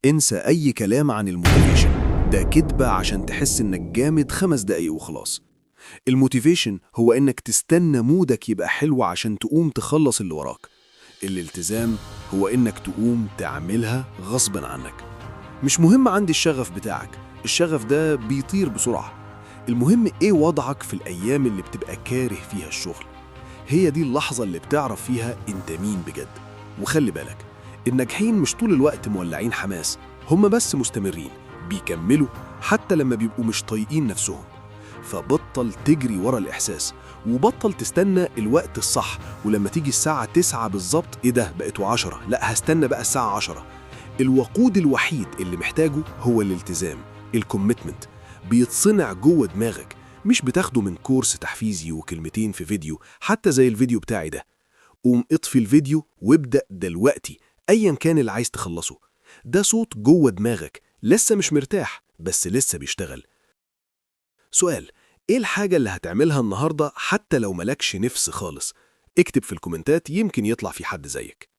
انسى أي كلام عن ال motivation، ده كدبة عشان تحس إنك جامد 5 دقايق وخلاص. ال motivation هو إنك تستنى mood ك يبقى حلو عشان تقوم تخلص اللي وراك. الالتزام هو إنك تقوم تعملها غصب عنك. مش مهم عندي الشغف بتاعك، الشغف ده بيطير بسرعة. المهم إيه وضعك في الأيام اللي بتبقى كاره فيها الشغل. هي دي اللحظة اللي بتعرف فيها أنت مين بجد. وخلي بالك، الناجحين مش طول الوقت مولعين حماس، هم بس مستمرين، بيكملوا حتى لما بيبقوا مش طايقين نفسهم. فبطل تجري ورا الإحساس، وبطل تستنى الوقت الصح، ولما تيجي الساعة 9 بالظبط: إيه ده، بقت 10، لا هستنى بقى الساعة 10. الوقود الوحيد اللي محتاجه هو الالتزام، ال commitment. بيتصنع جوه دماغك، مش بتاخده من كورس تحفيزي وكلمتين في فيديو حتى زي الفيديو بتاعي ده. قوم اطفي الفيديو وابدأ دلوقتي، ايا كان اللي عايز تخلصه. ده صوت جوه دماغك لسه مش مرتاح، بس لسه بيشتغل. سؤال: ايه الحاجة اللي هتعملها النهاردة حتى لو ملكش نفس خالص؟ اكتب في الكومنتات، يمكن يطلع في حد زيك.